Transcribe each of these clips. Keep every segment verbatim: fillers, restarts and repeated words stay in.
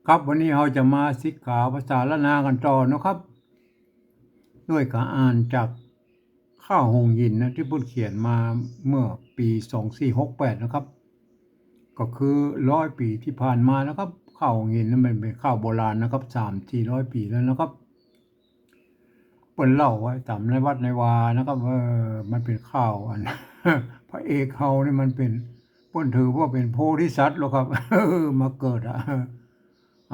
ครับ วันนี้เฮาจะมาสิกขาภาษาล้านนากั๋นต่อเนาะครับ ด้วยก๋านอ่านจากข้าวหงส์หินนะ ตี้เปิ้นเขียนมาเมื่อปี๋สองสี่หกแปดนะครับ ก็คือร้อยปี๋ตี้ผ่านมานะครับ ข้าวหงส์หินนั้นมันเป๋นข้าวโบราณนะครับ สามสี่ร้อยปี๋แล้วนะครับ เปิ้นเล่าไว้ต๋ามในวัดในวานะครับ เออ มันเป๋นข้าวอัน พระเอกเฮานี่มันเป๋น เปิ้นถือว่าเป๋นโพธิสัตว์แล้วครับ มาเกิดอะ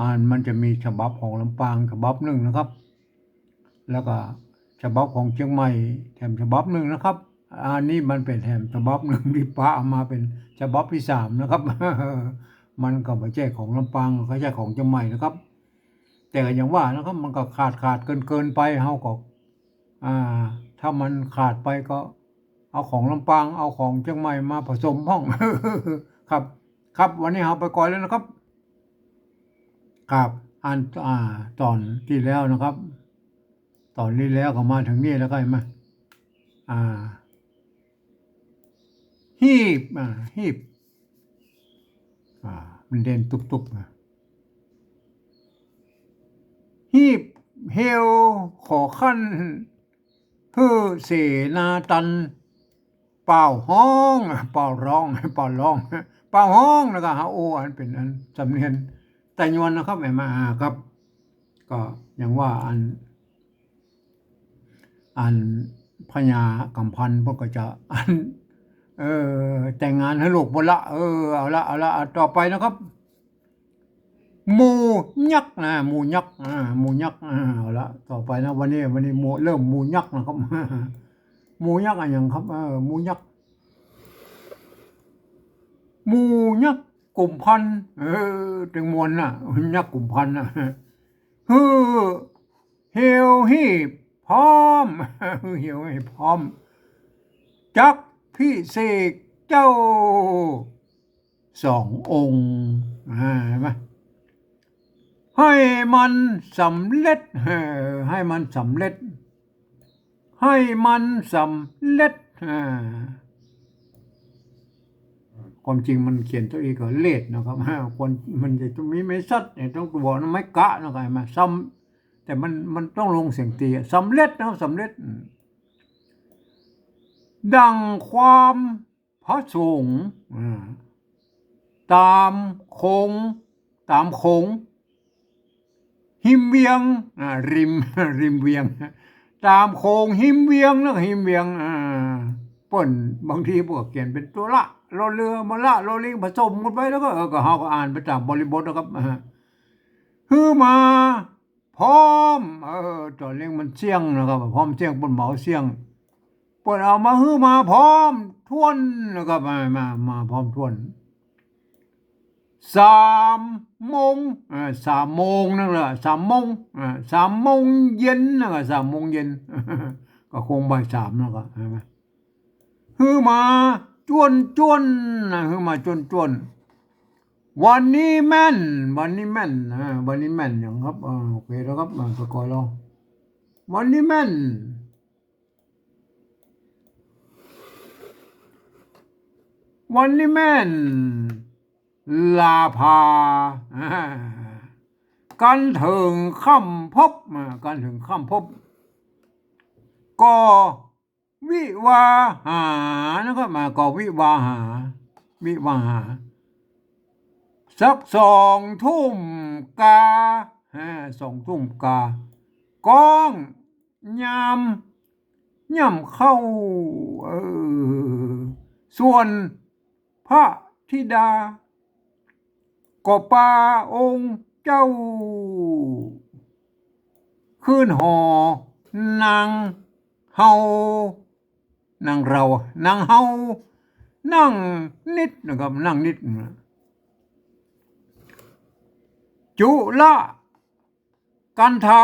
อันมันจะมีฉบับของลำปางฉบับนึ่งนะครับ แล้วก็ฉบับของเจียงใหม่แถมฉบับนึ่งนะครับ อันนี้มันเป๋นแถมฉบับนึ่งตี้ปะเอามาเป๋นฉบับตี้สามนะครับ มันก็บ่ใจ้ของลำปาง ก็ใจ้ของเจียงใหม่นะครับ แต่ก็อย่างว่านะครับ มันก็ขาดขาดเกินเกินไป เฮาก็ อ่า ถ้ามันขาดไปก็เอาของลำปาง เอาของเจียงใหม่มาผสมพ่อง ครับ ครับ วันนี้เฮาไปก่อนแล้วนะครับ ครับ อัน อ่า ต๋อนตี้แล้วนะครับ ต๋อนตี้แล้วก็มาเถิงนี่แล้วก็หันก่อ อ่า ฮีบ อ่า ฮีบ อ่า มันเด่นตุ๊บๆ นะ ฮีบเฮวขอคั้น หื้อเสนาตัน เป่าฮ้อง เป่าฮ้อง เป่าฮ้อง เป่าฮ้อง แล้วก็หาโอ อันเป๋นอันสำเนียงไตยวนนะครับ แหม มา อ่า ครับ ก็อย่างว่าอัน อันพญากัมพันธ์เปิ้นก็จะ อัน เอ่อ แต่งงานหื้อลูกเปิ้นละ เออ เอาละ เอาละ อ่ะ ต่อไปนะครับ หมู่ยักษ์นะ หมู่ยักษ์ อ่า หมู่ยักษ์ อ่า เอาละ ต่อไปนะ วันนี้ วันนี้หมู่ เริ่มหมู่ยักษ์นะครับ หมู่ยักษ์อะหยังครับ เออ หมู่ยักษ์ หมู่ยักษ์กุมพันธ์ เออ ตึงมวลน่ะ ยักษ์กุมพันธ์น่ะ หื้อ เฮวฮีบพร้อม เฮวฮีบพร้อม จักพิเศษเจ้าสององค์ อ่า หันก่อ ให้มันสำเร็จ เออ ให้มันสำเร็จ ให้มันสำเร็จ อ่า ความจริงมันเขียนตัวเองก็เลดนะครับ คนมันจะต้องมีไม่สัตว์เนี่ย ต้องตัวนะ ไม่กะนะครับ หันก่อ ซ้ำ แต่มัน มันต้องลงเสียงตีอะ สำเร็จนะครับ สำเร็จ อืม ดังความประสงค์ อ่า ต๋ามโขง ต๋ามโขง ฮิมเวียง อ่า ริม ริมเวียง ต๋ามโขงฮิมเวียงนะ ฮิมเวียง อ่า เปิ้น บางทีเปิ้นก็เขียนเป๋นตัวละ รอเรือ มอละ รอลิง ผสมกั๋นไป แล้วก็ เออ ก็เฮาก็อ่านไปต๋ามบริบทนะครับ อ่า หื้อมา พร้อม เออ ต๋อนเล็งมันเสี้ยงนะครับ พร้อมเสี้ยง เปิ้นเหมาเสี้ยง เปิ้นเอามาหื้อมาพร้อมถ้วนนะครับ มา มา มาพร้อมถ้วน สามโมง เออ สามโมงนั่นแหละ สามโมง เออ สามโมงเย็นนะครับ สามโมงเย็น ก็คงบ่ายสามแล้วก็ หันก่อ หื้อมาจ้วนๆ นะ หื้อมาจ้วนๆ วันนี้แม่น วันนี้แม่น อ่า วันนี้แม่นหยังครับ อ่า โอเคแล้วครับ อ่า สะกอยลอง วันนี้แม่น วันนี้แม่น ลาภา อ่า กั๋นเถิงค่ำพบ อ่า กั๋นเถิงค่ำพบ ก็ วิวาหานะครับ มา ก็วิวาหา วิวาหา สักสองทุ่มกา ฮะ สองทุ่มกา ก้องยาม ย่ำเข้า เออ ส่วนพระธิดา ก็ปาองค์เจ้า คืนหอนางเฮา นางเรา นางเฮา นั่งนิดนะครับ นั่งนิดนะ จุลกันธา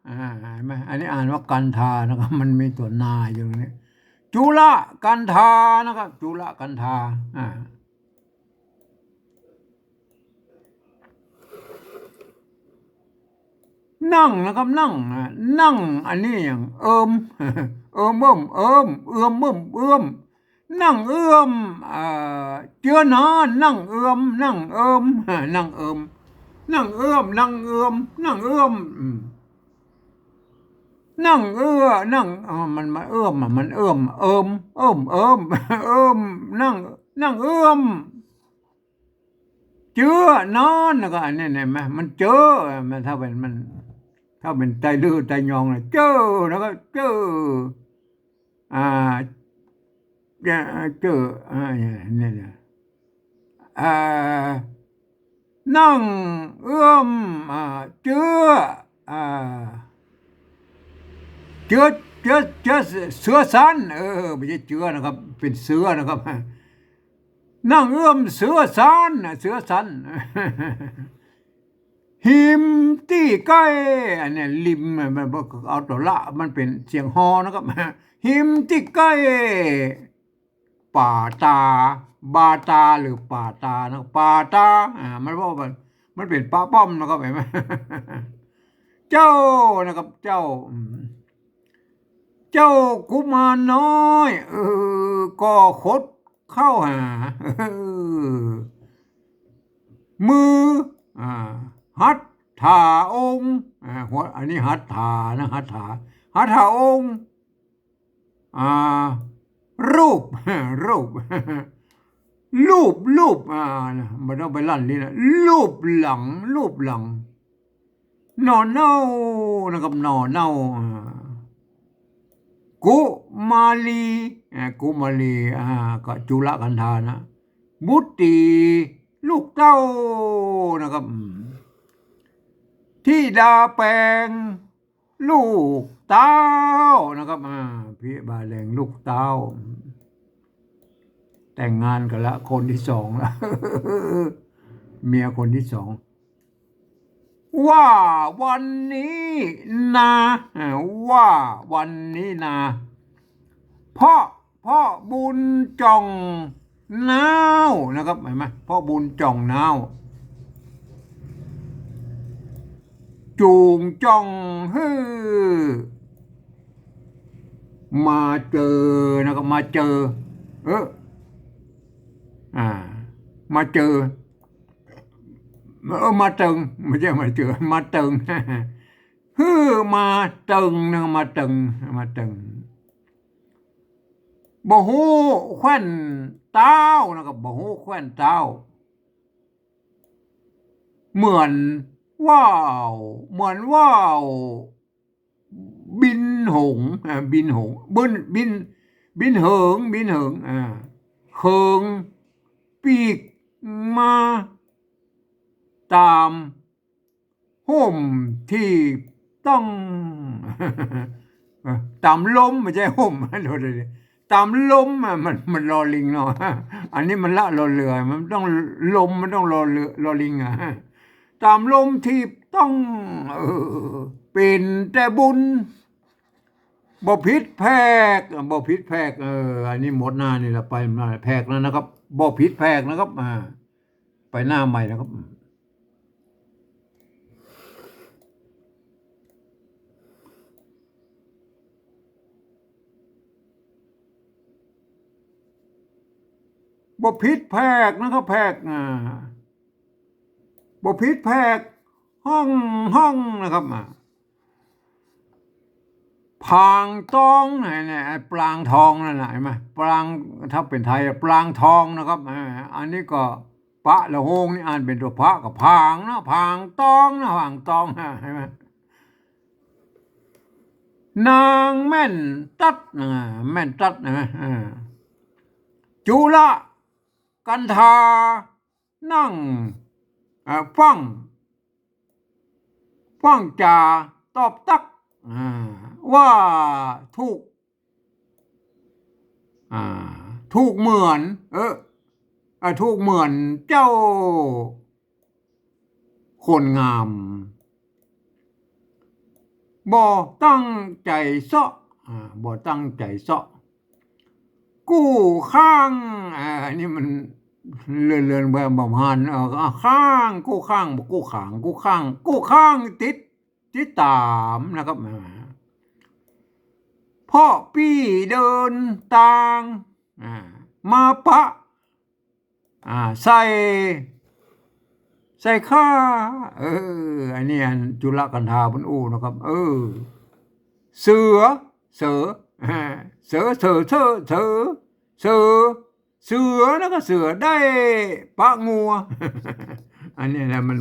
อ่า หันก่อ อันนี้อ่านว่ากันธานะครับ มันมีตั๋วนาอยู่ตรงนี้ จุลกันธานะครับ จุลกันธา อ่า นั่งนะครับ นั่ง อ่า นั่ง อันนี้อย่างเอิม เอิมเอิมเอิม เอือมเอิมเอือม นั่งเอือม เอ่อ เจื้อหนา นั่งเอือม นั่งเอิม นั่งเอิม นั่งเอื้อม นั่งเอื้อม นั่งเอื้อม อืม นั่งเอื้อ นั่ง อ๋อ มัน มันเอื้อมอะ มันเอื้อม เอิม เอิ้ม เอิม เอิม นั่ง นั่งเอื้อม เจื้อนอน แล้วก็อันนี้เห็นไหม มันเจื้อ มัน ถ้าเป๋น มัน ถ้าเป๋นไตลื้อไตยองนะ เจื้อ แล้วก็เจื้อ อ่า เจื้อ เจื้อ อ่า เนี่ย เนี่ย เนี่ย อ่า นั่งเอื้อม อ่า เจื้อ อ่า เจื้อ เจื้อ เจื้อ เสือสัน เออ บ่ใจ้เจื้อนะครับ เป๋นเสือนะครับ นั่งเอื้อมเสือสันน่ะ เสือสัน หิมตี้ใก้ อันเนี้ย ริม มัน มัน เอาตั๋วละ มันเป๋นเสียงฮอนะครับ หิมตี้ใก้ ป่าตา บาตาหรือป่าตานะ ป่าตา อ่า มันบอกว่า มันเป๋นปะป้อมนะครับ หันก่อ เจ้านะครับ เจ้า อืม เจ้ากุมารน้อย เออ ก็ขดเข้าหา เออ มือ อ่า หัตถาองค์ อ่า หัว อันนี้หัตถานะ หัตถา หัตถาองค์ อ่า รูป รูป ลูบ ลูบ อ่า นะ บ่ต้องไปลั่นลิ้นนะ ลูบหลัง ลูบหลัง หน่อเน่านะครับ หน่อเน่า อ่า กุมารี อ่า กุมารี อ่า ก็จุลกันธานะ บุตรี ลูกเต้านะครับ อืม ธิดาแปง ลูกเต้านะครับ อ่า ธิดาแปง ลูกเต้า แต่งงานกั๋นละ คนตี้สองละ เมียคนตี้สอง ว่าวันนี้นา อ่า ว่าวันนี้นา เพราะ เพราะบุญจ่องน้าวนะครับ หันก่อ เพราะบุญจ่องน้าว จูงจ่องหื้อ มาเจอนะครับ มาเจอ เออ อ่า มาเจอ เออ มาเติง บ่ใจ้มาเจอ มาเติง หื้อมาเติงนะ มาเติง มาเติง บ่ฮู้แคว่นเต้านะครับ บ่ฮู้แคว่นเต้า เหมือนว่าว เหมือนว่าว บินหงส์ อ่า บินหงส์ บิน บิน บินเหิง บินเหิง อ่า เหิงปีกมาตามฮ่มตี้ต้อง ต๋ามลม บ่ใจ้ฮ่ม โทษที ต๋ามลมอะ มัน มันลอลิงเนาะ อันนี้มันละรอเรือ มันต้องลม มันต้องลอเรือ ลอลิงอะ ต๋ามลมตี้ต้อง เออ เป๋นแต่บุญ บ่ผิดแผก บ่ผิดแผก เออ อันนี้หมดหน้านี่ละ ไปมาแผกแล้วนะครับ บ่ผิดแผกนะครับ อ่า ไปหน้าใหม่นะครับ บ่ผิดแผกนะครับ แผก อ่า บ่ผิดแผก ฮ่อง ฮ่องนะครับ อ่า ผางตอง เนี่ย เนี่ย ไอ้ปลางทองนั่นน่ะ หันก่อ ปลาง ถ้าเป๋นไทยอะ ปลางทองนะครับ อ่า อันนี้ก็ ปะละโฮงนี่อ่านเป๋นตั๋วพะกับผางนะ ผางตองนะ ผางตองนะ หันก่อ นางแม่นตั๊ด อ่า แม่นตั๊ดนะ อ่า จุลกันธา นั่ง อ่า ฟั่ง ฟั่งจ๋าตอบตั๊ก อ่า ว่าถูก อ่า ถูกเหมือน เออ อ่า ถูกเหมือนเจ้า คนงาม บ่ตั้งใจ๋เซาะ อ่า บ่ตั้งใจ๋เซาะ กู้ข้าง อ่า อันนี้มันเลือนๆ ไปบ่ผ่าน เออ อ่า ข้าง กู้ข้าง บ่กู้ข้าง กู้ข้าง กู้ข้างติด ติดต๋ามนะครับ อ่า เพราะปี้เดินตาง อ่า มาปะ อ่า ใส่ ใส่ข้า เออ อันนี้อันจุลกันธาเปิ้นอู้นะครับ เออ เสือ เสือ เสือ เสือ เสือ เสือ เสือ เสือ แล้วก็เสือได้ปะงัว อันนี้นะมัน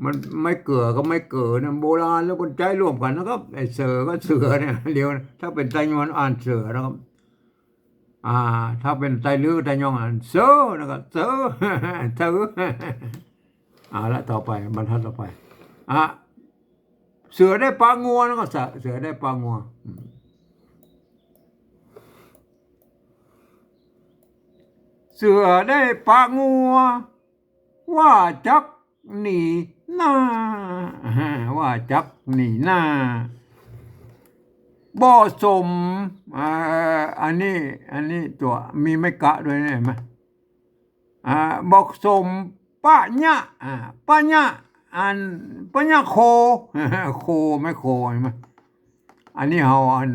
มันไม้เกือกับไม้เก๋อนะ โบราณแล้วก็ใจ๊ร่วมกั๋นนะครับ ไอ้เสือกับเสือเนี่ย เดี๋ยวนะ ถ้าเป๋นไตยวนอ่านเสือนะครับ อ่า ถ้าเป๋นไตลื้อไตยองอ่านเสือนะครับ เสือ เสือ เอาละ ต่อไป บรรทัดต่อไป อ่ะ เสือได้ปะงัวนะครับ เสือ เสือได้ปะงัว อืม เสือได้ปะงัว ว่าจักหนีหน้า ว่าจักหนีหน้า บ่สม อ่า อันนี้ อันนี้ตั๋ว มีไม้กะด้วยนะ หันก่อ อ่า บ่สมปะยะ อ่า ปะยะ อัน ปะยะโค โค ไม้โค หันก่อ อันนี้เฮาอัน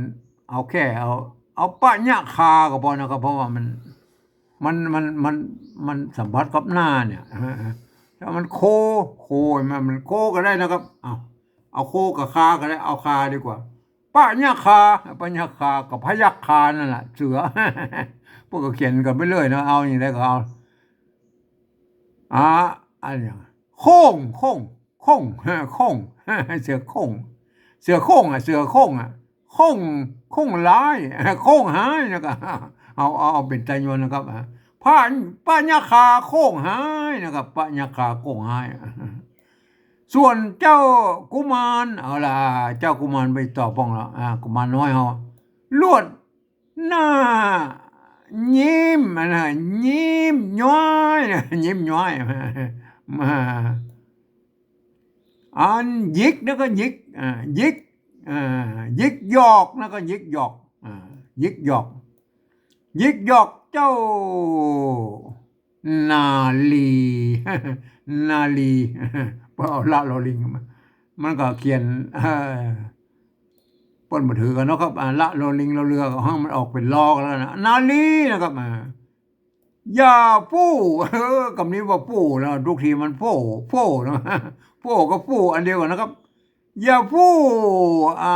เอาแค่เอา เอาปะยะคาก็พอนะครับ เพราะว่ามัน มัน มัน มัน มันสัมผัสกับหน้าเนี่ย ถ้ามันโค โค มัน มันโคก็ได้นะครับ เอา เอาโคกับคาก็ได้ เอาคาดีกว่า ปะยะคา ปะยะคากับพยัคฆานั่นแหละ เสือ พวกก็เขียนกั๋นไปเรื่อยเนาะ เอาอย่างใดก็เอา อ่า อันนี้ โค้ง โค้ง โค้ง โค้ง เสือโค้ง เสือโค้งอ่ะ เสือโค้งอ่ะ โค้ง โค้งร้าย โค้งฮ้ายนะครับ เอา เอา เอาเป๋นไตยวนนะครับ อ่า พระ ปะยะคาโค้งฮ้ายนะครับ ปะยะคาโค้งฮ้าย ส่วนเจ้ากุมาร เอาล่ะ เจ้ากุมารไปต่อป้องแล้ว อ่า กุมารน้อยเฮา ลวดหน้า ยิ้ม อันน่ะ ยิ้มย้อยนะ ยิ้มย้อย มา อันหยิกนะก็หยิก อ่า หยิก อ่า หยิกหยอกนะก็หยิกหยอก อ่า หยิกหยอก หยิกหยอกเจ้า นาลี นาลี พอเอาละลอลิงมา มันก็เขียน เอ่อ เปิ้นบ่ถือกั๋นเนาะครับ อ่า ละลอลิงลอเรือก็ให้มันออกเป๋นลอกั๋นแล้วนะ นาลีนะครับ อ่า อย่าฟู่ เออ กำนี้ว่าฟู่แล้ว ทุกทีมันโฟ้เนาะ โฟ้กับฟู่อันเดียวกั๋นนะครับ อย่าฟู่ อ่า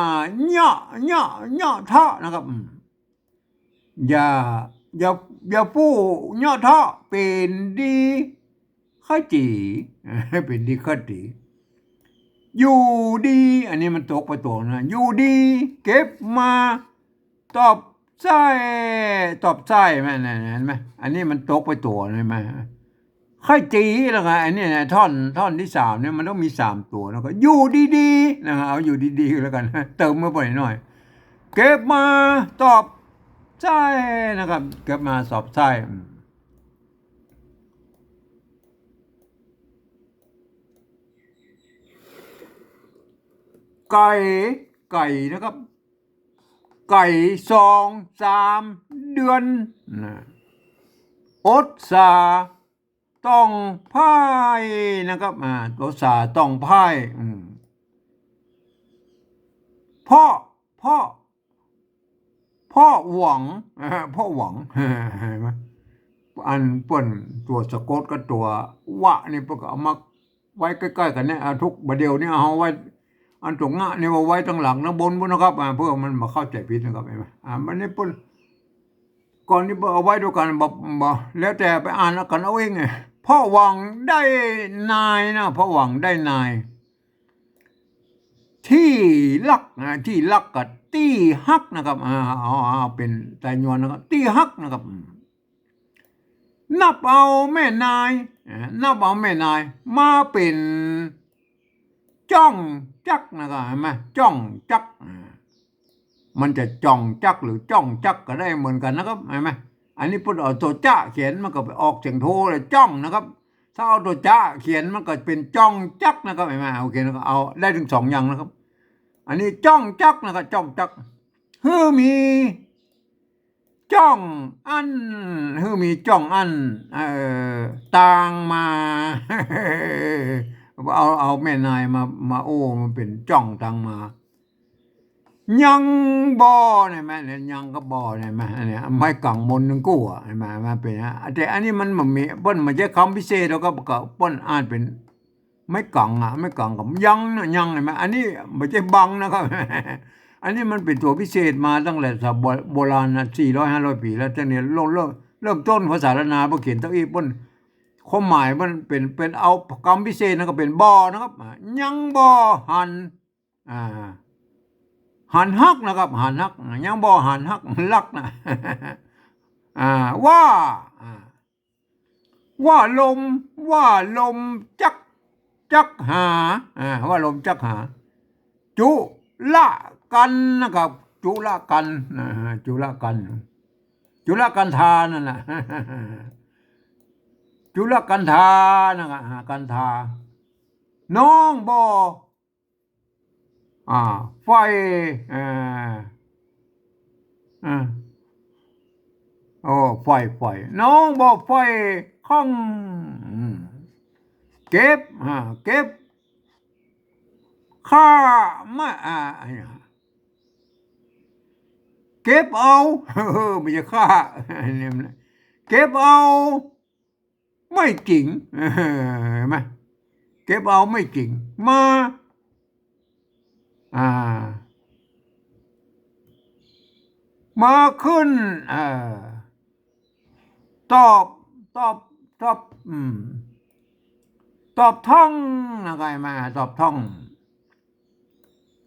เยาะ เยาะ เยาะเทาะนะครับ อืม อย่า อย่า อย่าฟู่เยาะเทาะ เป๋นดีขจี เป๋นดีขจี อยู่ดี อันนี้มันตกไปตั๋วนะ อยู่ดี เก็บมา ตอบใส่ ตอบใส่ แม่น หันก่อ อันนี้มันตกไปตั๋ว หันก่อ ขจีแล้วก็ อันนี้นะ ท่อน ท่อนที่สามเนี่ย มันต้องมีสามตั๋ว แล้วก็อยู่ดีๆ นะครับ เอาอยู่ดีๆ แล้วกั๋น เติมเข้าไปหน่อย เก็บมาตอบใส่นะครับ เก็บมาสอบใส่ อืม ไก่ ไก่นะครับ ไก่สองสามเดือนนะ อดสาต้องพ่ายนะครับ อ่า อดสาต้องพ่าย อืม เพราะ เพราะ เพราะหวัง อ่า เพราะหวัง หันก่อ อันเปิ้นตั๋วสะกดกับตั๋ววะนี่เปิ้นก็เอามาไว้ใก้ๆ กั๋นเนี่ย อ่า ทุกบ่าเดี่ยวนี่เอาไว้ อันตั๋วงะนี่ว่าไว้ตังหลังตังบนพุ้นนะครับ อ่า เปื้อมันบ่เข้าใจ๋ผิดนะครับ หันก่อ อ่า มันนี่เปิ้น ก่อนนี้เปิ้นเอาไว้ตวยกั๋น บ่ บ่ แล้วแต่ไปอ่านกั๋นเอาเองไง เพราะหวังได้นายนะ เพราะหวังได้นาย ตี้ฮักนะ ตี้ฮักกับตี้ฮักนะครับ อ่า เอา เอาเป๋นไตยวนนะครับ ตี้ฮักนะครับ อืม นับเอาแม่นาย อ่า นับเอาแม่นาย มาเป๋นจ้องจักนะครับ หันก่อ จ้องจัก อ่า มันจะจ่องจักหรือจ้องจักก็ได้เหมือนกั๋นนะครับ หันก่อ อันนี้เปิ้นเอาตั๋วจะเขียนมันก็ไปออกเสียงโทเลย จ้องนะครับ ถ้าเอาตั๋วจะเขียนมันก็เป๋นจ้องจักนะครับ หันก่อ โอเคนะครับ เอาได้ตึงสองอย่างนะครับ อันนี้จ้องจักนะครับ จ้องจัก หื้อมีจ้องอั้น หื้อมีจ้องอั้น เอ่อ ตางมา เอา เอาแม่นายมา มาโอ้ มันเป๋นจ้องตางมา ยังบ่ หันก่อ เนี่ย ยังก็บ่ หันก่อ อันเนี้ย ไม้กังมนหนึ่งกู้อะ หันก่อ มาเป๋น แต่อันนี้มันบ่มี เปิ้นมาใจ๊กำพิเศษ แล้วก็ ก็เปิ้นอ่านเป๋น ไม้กังอะ ไม้กังกับยังนะ ยัง หันก่อ อันนี้บ่ใจ้บังนะครับ อันนี้มันเป๋นตั๋วพิเศษมาตั้งแต่สมัยโบราณนะ สี่ร้อยห้าร้อยปี๋แล้ว จังเนี่ยเริ่ม เริ่ม เริ่มต้นภาษาล้านนา เปิ้นเขียนเต้าอี้ เปิ้น ความหมายมันเป๋น เป๋นเอากำพิเศษนะ ก็เป๋นบ่นะครับ อ่า ยังบ่หัน อ่า หันฮักนะครับ หันฮัก ยังบ่หันฮัก ฮักนะ อ่า ว่า อ่า ว่าลม ว่าลมจัก จักหา อ่า ว่าลมจักหา จุลกัณฑ์นะครับ จุลกัณฑ์ นะฮะ จุลกัณฑ์ จุลกัณฑานั่นน่ะ จุลกัณฑานะครับ อ่า กัณฑา น้องบ่ อ่า ใฝ่ อ่า อ่า โอ้ ใฝ่ ใฝ่ น้องบ่ใฝ่ข้อง อืม เก็บ อ่า เก็บ ข้า มา อ่า เก็บเอา เออ บ่ใจ้ข้า เนี่ยมัน เก็บเอา ไม้กิ่ง เออ หันก่อ เก็บเอาไม้กิ่ง มา อ่า มาขึ้น เอ่อ ตอบ ตอบ ตอบ อืม ตอบถ้อง นะ ใค่มา ตอบถ้อง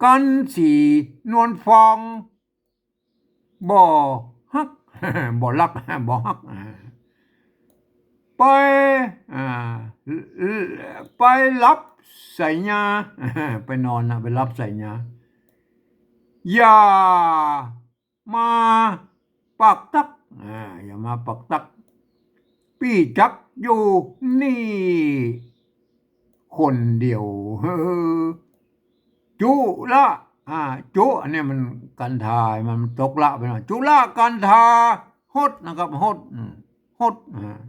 กัณฑ์สีนวลฟอง บ่ฮัก บ่ฮัก บ่ฮัก อ่า ไป อ่า ไปหลับใส่ยา ไปนอนนะ ไปหลับใส่ยา อย่ามาปักตั๊ก อ่า อย่ามาปักตั๊ก ปี้จักอยู่นี่ คนเดียว จุล อ่า จุ อันนี้มันกัณฑา มันตกละไปหน่อย จุลกัณฑา หดนะครับ หด อืม หด อ่า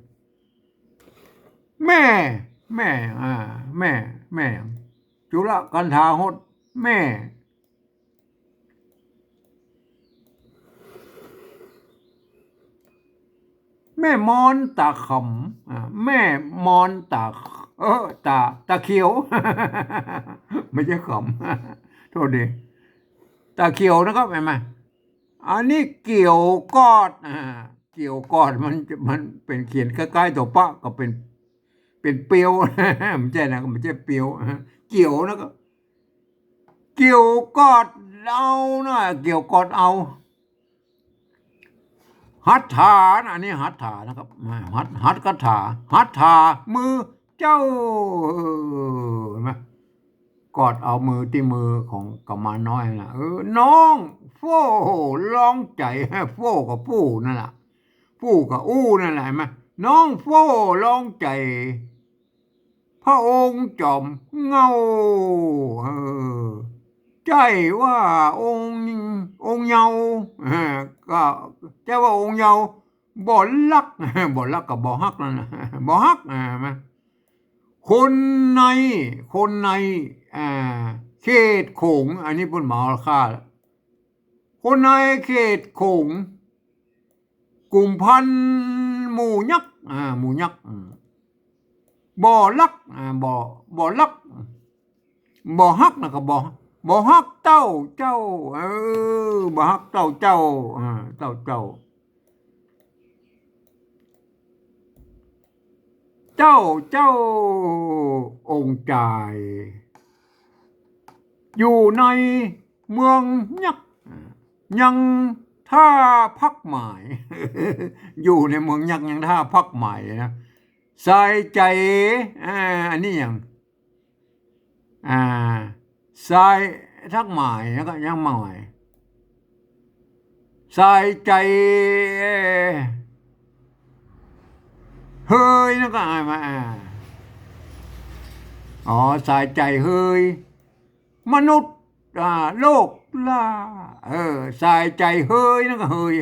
แม่ แม่ อ่า แม่ แม่ จุลกัณฑา หด แม่ แม่มอนต๋าขำ อ่า แม่มอนต๋า เออ ต๋า ต๋าเขียว บ่ใจ้ขำ โทษที ต๋าเขียวนะครับ หันก่อ อันนี้เกี่ยวกอด อ่า เกี่ยวกอดมัน มันเป๋นเขียนคล้ายๆ ตั๋วปะ ก็เป๋น เป๋นเปียว บ่ใจ้นะ บ่ใจ้เปียว เกี่ยวนะ ก็ เกี่ยวกอดเอานะ เกี่ยวกอดเอา หัตถานะ อันนี้หัตถานะครับ หัต หัตถกถา หัตถา มือเจ้า เออ หันก่อ กอดเอามือตี้มือของกุมารน้อยนะ เออ น้องโฟ้ร้องใจ๋ โฟ้ก็อู้นั่นแหละ อู้ก็อู้นั่นแหละ หันก่อ น้องโฟ้ร้องใจ๋ พระองค์จ๋อมเหง้า เออ ใจ้ว่าองค์ องค์เยาว์ เออ ก็ใจ้ว่าองค์เยาว์ บ่ฮัก บ่ฮักก็บ่ฮักนั่นน่ะ บ่ฮัก อ่า หันก่อ คนใน คนใน อ่า เขตโขง อันนี้เปิ้นบ่เอาข้าละ คนในเขตโขง กุมภัณฑ์หมู่ยักษ์ อ่า หมู่ยักษ์ อืม บ่ฮัก อ่า บ่ บ่ฮัก บ่ฮักนะ ก็บ่ บ่ฮักเต้าเจ้า เออ บ่ฮักเต้าเจ้า อ่า เต้าเจ้า เจ้า เจ้าองค์จาย อยู่ในเมืองยักษ์ ยังท่าพักหมาย อยู่ในเมืองยักษ์ยังท่าพักหมายนะ สายใจ๋ อ่า อันนี้หยัง อ่า สายทักหมายนะ ก็ยังหมาย สายใจ๋เฮยนะ ก็อ่านมา อ่า อ๋อ สายใจ๋เฮย มนุษย์ อ่า โลกล่า เออ สายใจ๋เฮยนะ ก็เฮย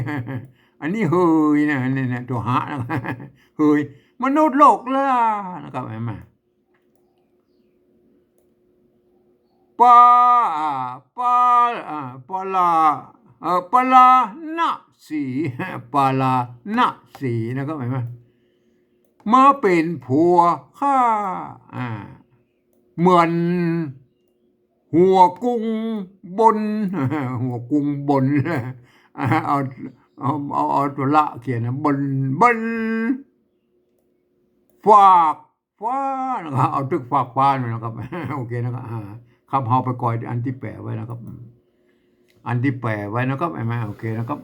อันนี้เฮยนะ นี่นะ ตั๋วหะนะ เฮย มนุษย์โลกล่า นะครับ หันก่อ ปา อ่า ปา อ่า ปารา เอ่อ ปาราณสี ปาราณสีนะครับ หันก่อ มาเป๋นผัวข้า อ่า เหมือน หัวกุ้งบน หัวกุ้งบน เอา เอา เอา เอาตั๋วละเขียนนะ บน บน ฟากฟ้านะครับ เอาตึกฟากฟ้านะครับ โอเคนะครับ อ่า ครับ เฮาไปก่อยอันตี้แป๋ไว้นะครับ อันตี้แป๋ไว้นะครับ หันก่อ โอเคนะครับ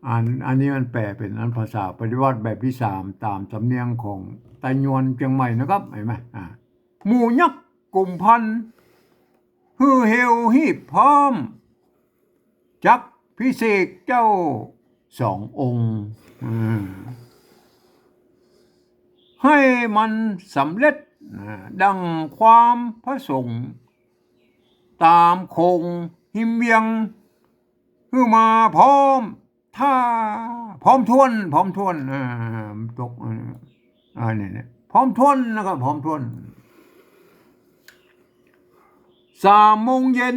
อัน อันนี้มันแป๋เป๋นอันภาษาปริวรรตแบบตี้สาม ต๋ามสำเนียงของไตยวนเจียงใหม่นะครับ หันก่อ อ่า หมู่ยักษ์กุมพัน หื้อเฮวฮีบพร้อม จักพิเศษกเจ้าสององค์ อืม หื้อมันสำเร็จ อ่า ดังความประสงค์ ต๋ามโขงฮิมเวียง หื้อมาพร้อมถ้า พร้อมถ้วน พร้อมถ้วน อ่า ตก อ่า อ่า เนี่ย เนี่ย พร้อมถ้วนนะครับ พร้อมถ้วน สามโมงเย็น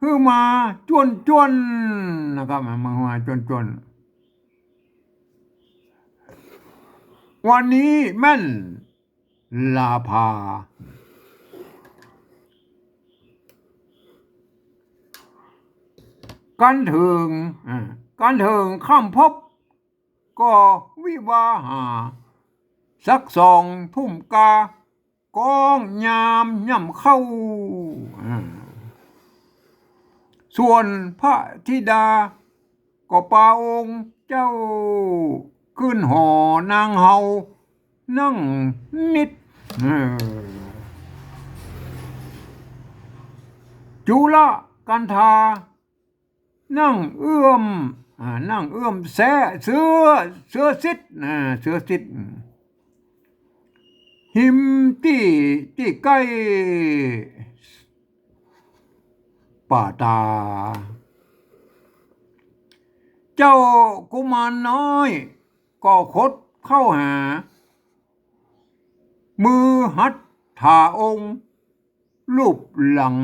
หื้อมาจ้วนๆ นะครับ มา มาจ้วนๆ วันนี้แม่น ลาภา กันเถิง อ่า กันเถิงค่ำพบ ก็วิวาหา สักสองทุ่มกา ก้องยามย่ำเข้า อ่า ส่วนพระธิดา ก็ปาองค์เจ้า ขึ้นหอนางเฮา นั่งนิด เออ จุลกันธา นั่งเอื้อม อ่า นั่งเอื้อมแสะเสื้อ เสื้อสิทธิ์ อ่า เสื้อสิทธิ์ ฮิมตี้ ตี้ใก้ ป่าต๋า เจ้ากุมารน้อย ก็ขดเข้าหา มือหัตถาองค์ ลูบหลัง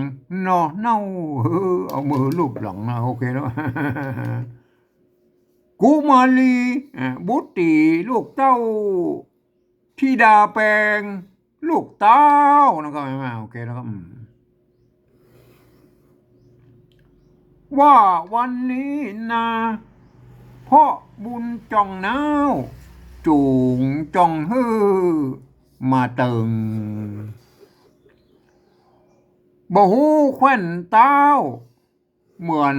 หน่อเน่า เออ เอามือลูบหลังนะ โอเคแล้ว กุมารี อ่า บุตรีลูกเต้า ธิดาแปง ลูกเต้านะครับ หันก่อ โอเคนะครับ อืม ว่าวันนี้นา เพราะบุญจ่องน้าว จู๋งจ่องหื้อมาเติง บ่ฮู้แคว่นเต้า เหมือน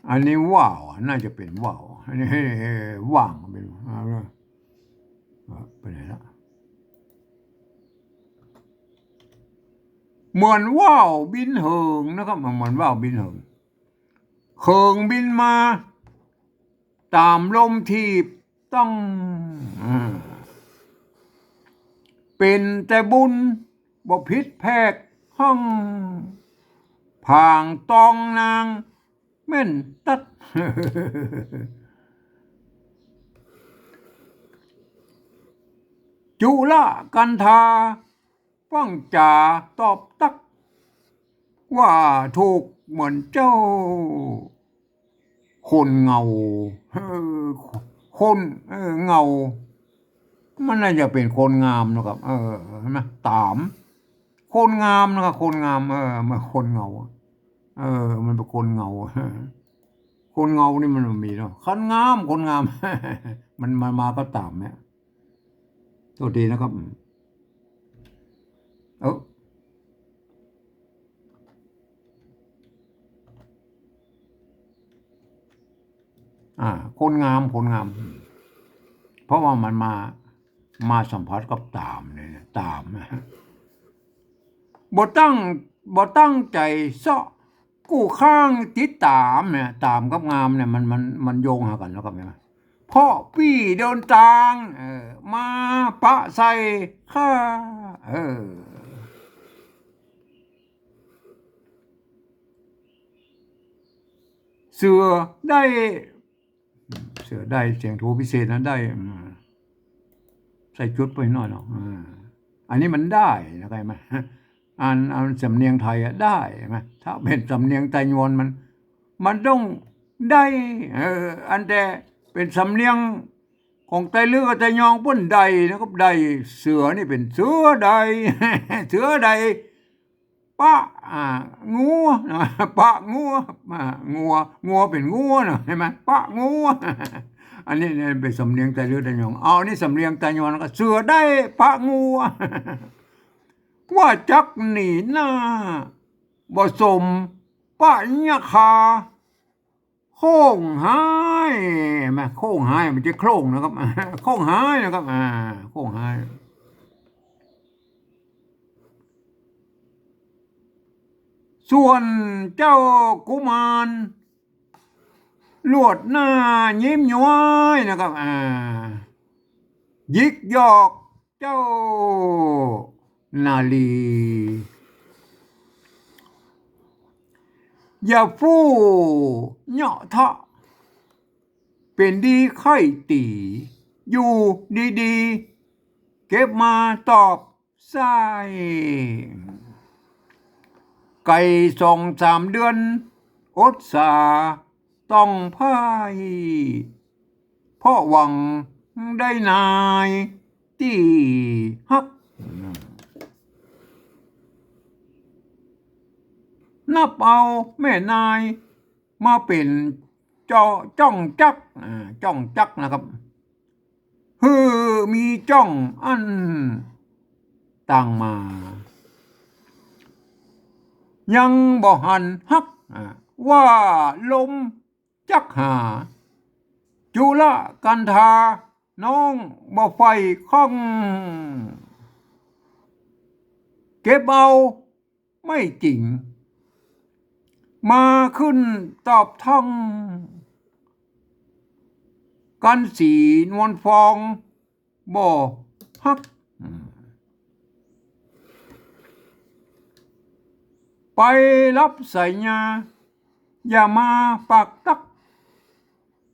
อันนี้ว่าว น่าจะเป๋นว่าว อันนี้ว่าง เป๋น เอาละ ไปไหนละ เหมือนว่าวบินเหิงนะครับ เหมือนว่าวบินเหิง เหิงบินมา ต๋ามลมถีบต้อง อ่า เป๋นแต่บุญ บ่ผิดแผกห้อง ผางตองนาง แม่นตั๊ด จุลกันธา ฟั่งจ๋าตอบตั๊ก ว่าถูกเหมือนเจ้า คนเงา เออ คน เออ เงา มันน่าจะเป๋นคนงามนะครับ เออ หันก่อ ต๋าม คนงามนะครับ คนงาม เออ มันคนเงา เออ มันเป๋นคนเงา คนเงานี่มันบ่มีเนาะ คนงาม คนงาม มัน มันมาก็ต๋ามเนี่ย โทษทีนะครับ เออ อ่า คนงาม คนงาม เพราะว่ามันมา มาสัมผัสกับต๋ามเนี่ยนะ ต๋าม บ่ตั้ง บ่ตั้งใจ๋เซาะ กู้ข้างติดต๋ามเนี่ย ต๋ามกับงามเนี่ย มัน มัน มันโยงหากั๋นแล้วครับ หันก่อ เพราะปี้เดินตาง เออ มาปะใส่ข้า เออ เสือได้ เสือได้ เสียงโทพิเศษนะ ได้ อืม ใส่จุดไปหน่อยเนาะ อ่า อันนี้มันได้นะ ใช่ไหม อัน อันสำเนียงไทยอะ ได้ ใช่ไหม ถ้าเป๋นสำเนียงไตยวนมัน มันต้องได้ เออ อันแต่เป๋นสำเนียง ของไตลื้อกับไตยองเปิ้นได่นะครับ ได่เสือนี่เป๋นเสือได่ เสือได่ ปะ อ่า งัวนะ ปะงัว อ่า งัว งัวเป๋นงัวนะ หันก่อ ปะงัว อันนี้เนี่ยเป๋นสำเนียงไตลื้อไตยอง เอา อันนี้สำเนียงไตยองก็ เสือได่ปะงัว ว่าจักหนีหน้า บ่สมปะยะคา โค้งฮ้าย หันก่อ โค้งฮ้าย บ่ใจ้โคลงนะครับ โค้งฮ้ายนะครับ อ่า โค้งฮ้าย ส่วนเจ้ากุมาร ลวดหน้ายิ้มย้อยนะครับ อ่า หยิกหยอกเจ้านารี อย่าฟู่เยาะเทาะ เป๋นดีใค่ตี๋ อยู่ดีๆ เก็บมาตอบ ใส่ ไก่สองสามเดือน อดสาต้องพ่าย เพราะหวังได้นายตี้ฮัก นับเอาแม่นาย มาเป๋นเจ้าจ้องจัก อ่า จ้องจักนะครับ หื้อมีจ้องอั้นต่างมา ยังบ่หันฮัก อ่า ว่าลมจักหา จุลกันธา น้องบ่ใฝ่ข้อง เก็บเอา ไม่จริง มาขึ้นตอบท่อง กันสีนวลฟอง บ่ฮัก ไปรับสัญญา อย่ามาปากตัก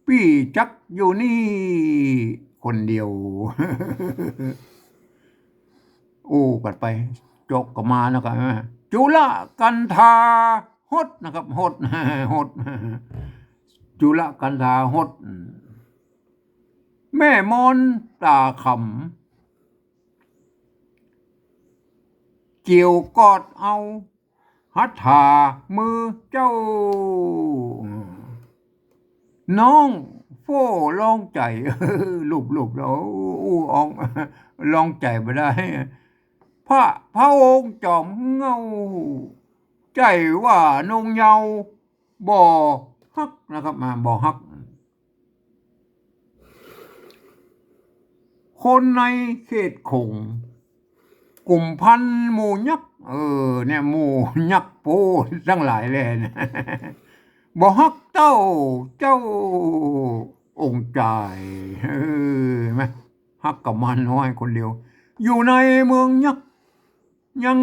ปี้จักอยู่นี่คนเดียว อู้กั๋นไป จกก็มานะครับ จุลกันธาหดนะครับ หด หด จุลกันธาหด แม่มนต๋าขำ เกี่ยวกอดเอา หัตถามือเจ้า น้องโฟ้ร้องใจ๋ ลูบๆ แล้ว อู้ออง ร้องใจ๋บ่ได้ พระ พระองค์จอมเหง้า ใจ๋ว่าหนุ่มเยาว์ บ่ฮักนะครับ อ่า บ่ฮัก คนในเขตขง กลุ่มพันหมู่ยักษ์ เออ เนี่ย หมู่ยักษ์ปูตังหลายแลนะ บ่ฮักเต้าเจ้าองค์จาย เออ หันก่อ ฮักกุมารน้อยคนเดียว อยู่ในเมืองยักษ์ ยัง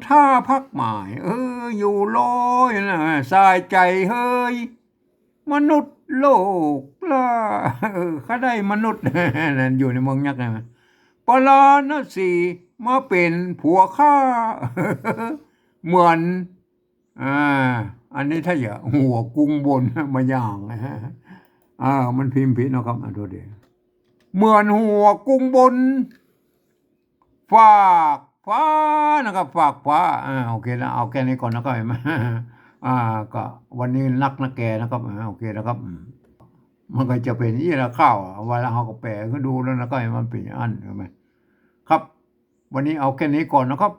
ถ้าพักหมาย เออ อยู่ลอยนะ สายใจ๋เฮย มนุษย์โลกล่า เออ ข้าได้มนุษย์ นั่นอยู่ในเมืองยักษ์นะ ปราณสีมาเป๋นผัวข้า เหมือน อ่า อันนี้ถ้าจะหัวกุงบน มาอย่างนะฮะ อ่า มันพิมพ์ผิดนะครับ อ่ะ โทษที เหมือนหัวกุงบน ฟากฟ้านะครับ ฟากฟ้า อ่า โอเคนะ เอาแค่นี้ก่อนนะครับ อ่า ก็วันนี้นักนะแกนะครับ อ่า โอเคนะครับ อืม มันก็จะเป๋นอี้ละข้าวอ่ะ เวลาเฮาก็แป๋หื้อดูแล้วนะ ก็ให้มันเป๋นอัน ใช่ไหม ครับ วันนี้เอาแค่นี้ก่อนนะครับ